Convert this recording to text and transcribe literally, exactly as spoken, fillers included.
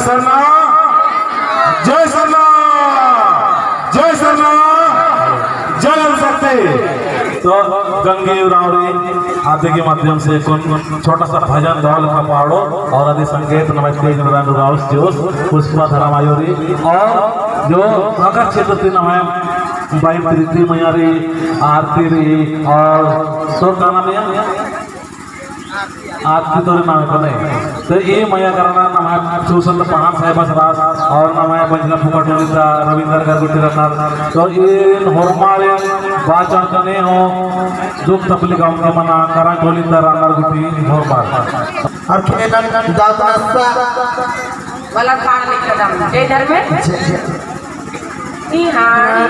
सरना, जय सरना, जय सरना, जय जन शक्ति। तो गंगी उराँव रई आदि के माध्यम से कुन छोटा सा भजन दव लेखा पाड़ो और आदि संगीत नम्है तेज नारायण उराँव चिओस, पुष्पा धर्म आयो रई और जो मगध क्षेत्र ती नम्है बाई प्रीति मइया रई, आरती रई और तो का नाम है? आरती तोरे नाम है बने। तो ये मइया करना नम्है सुसंत पहान साहेबस रअस और नम्है बंजना फुका टोली ता रविंदर गरगुटी रअनर। तो इन होरमारिन बाचन कने हो दुख तकलीफ अमके मना करा टोली ता रअनर गूटी होरमार। और खेलन दादनस्सा वाला खान लिख कदम। जय धर्मेश। जय, जय। इहाँ